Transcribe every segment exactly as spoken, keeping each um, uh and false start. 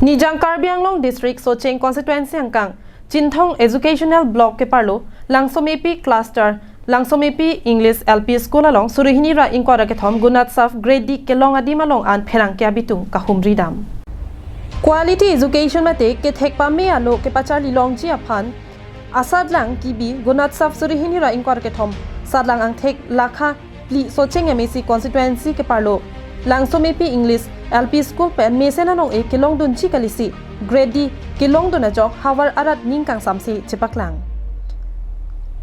Nijang Karbi Anglong District Socheng Constituency angkang Chinthong Educational Block keparlo Langsomepi Cluster Langsomepi English L P School along suri hini ra ingkoi ra kethom Gunotsav Grade D kelong adim along an pherangke abitung kahumri dam. Quality education mate kethek pame alo kepacharli longji aphan asatlang kibi Gunotsav suri hini ra ingkoi ra kethom satlang angthek lakha phli Socheng M A C constituency keparlo Langsomepi English L P School pen mesen anong-e kelongdunji kalisi Grade D kelongdun ajok havar arat ning kangsamse chepaklang.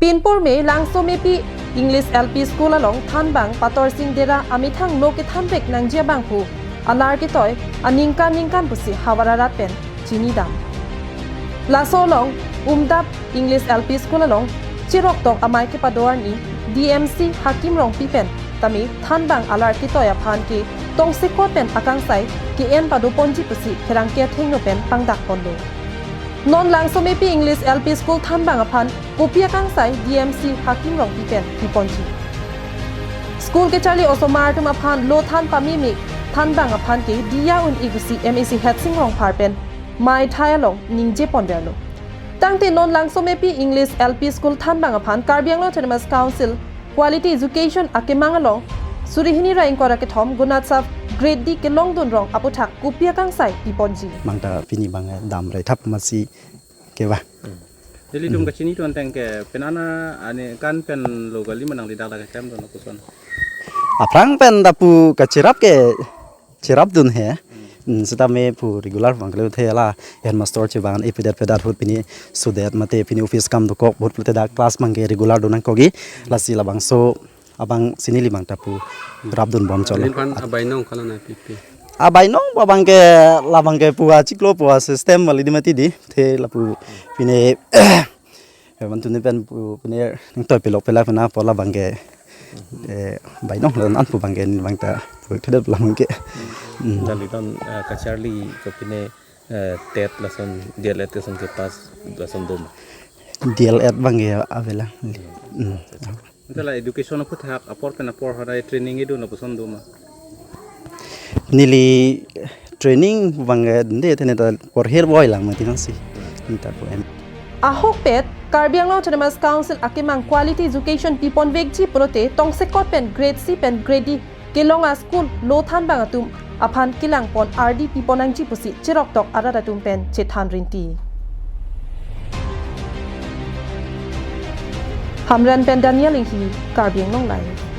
Pinpur me Langsomepi English L P School along thanbang Patorsing Dera amethang lo kethanvek nangji abangphu alar ketoi aningkan ningkan pusi havar arat pen chini dam. Laso along Umdap English L P School along chirok tok amei kepado arni D M C Hakim Rongpi pen tame thanbang alar ketoi aphan ke tongsekot pen akangsai ke-en padoponji pusi pherangke athengno pen pangdak ponlo. Non Langsomepi English L P School thanbang aphan kopi akangsai D M C Hakim Rongpi pen piponji. School kecharli osomar atum aphan lo than pameme thanbang aphan ke diya un-e pusi M A C Headsing Rongphar pen mei thai along ningje ponverlo. Tangte non Langsomepi English L P School thanbang aphan Karbi Anglong Autonomous Council Quality Education akemang along suri hini ra ingkoi ra kethom Gunotsav Grade D kelongdun rong aputhak kopi akangsai piponji. Bangta pini bang dam rai thap masi keva. Nelitum kachini tu anteng ke penana ani kan pen lo kali ma nanglidak dak kachem dun lapuson. Aphrang pen dapu kachirap ke chirapdun he. Hmm, sitame pu regular bang kali the la headmaster chibang ipedet pedet ahut pini sudet mate pini office kam dokok ahut pulote dak class bang ke regular dun nangkokji, lasi labangso abang si neli bang ta pu rapdun bom cholo. Nelipan abainong kala na pipi. Abainong abang ke labang ke pu achiklo pu asystem wali di mati di the lapu pini hewan tuni pen pu pini nangtoi pilok pela pena pu labang ke, eh, bainong la an pu bang ke ni bang ta pu thedet labang ke. Hmm. Dali ton, eh, kacharli kopine, eh, TET lason D L Ed lason ke pass lason doma. D L Ed bang ke avela. Hmm. Ante la education aputhak apor pen apor harai training idun lapuson doma. Neli training bang ke de tene ta por her boy lang mati nang si. Nita ko em. Ahokpet Karbi Anglong Autonomous Council akemang quality education piponvekji pulote tongsekot pen Grade C pen Grade D kelong a-school lo thanbang atum aphan kelangpon ardi piponangji pusi chirok tok arat atum pen chethan rinti. Hamren pen Daniel Inghi, Karbi Anglong Live.